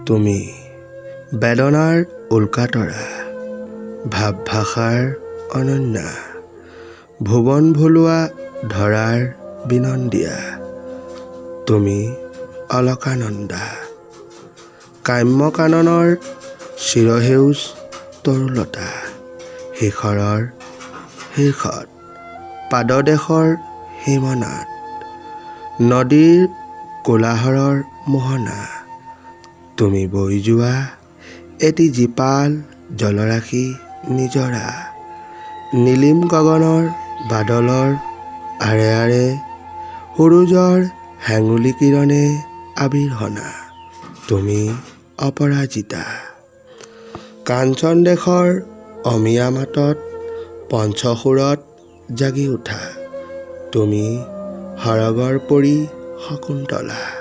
তুমি বেদনাৰ উল্কাতৰা, ভাৱ ভাষাৰ অনন্যা, ভুৱন ভুলোৱা ধৰাৰ বিনন্দীয়া। তুমি অলকানন্দা, কাম্য কাননৰ চিৰসেউজ তৰুলতা, শিখৰৰ শীৰ্ষত, পাদদেশৰ সীমনাত, নদীৰ কোলাহলৰ মোহনা। তুমি বৈ যোৱা এটি জীপাল জলৰাশি নিজৰা, নীলিম গগনৰ বাদলৰ আঁৰে আঁৰে সূৰুযৰ হেঙুলী কিৰণে আবিৰ সনা। তুমি অপৰাজিতা, কাঞ্চন দেশৰ অমিয়া মাতত পঞ্চসুৰত জাগি উঠা। তুমি সৰগৰ পৰী শকুন্তলা।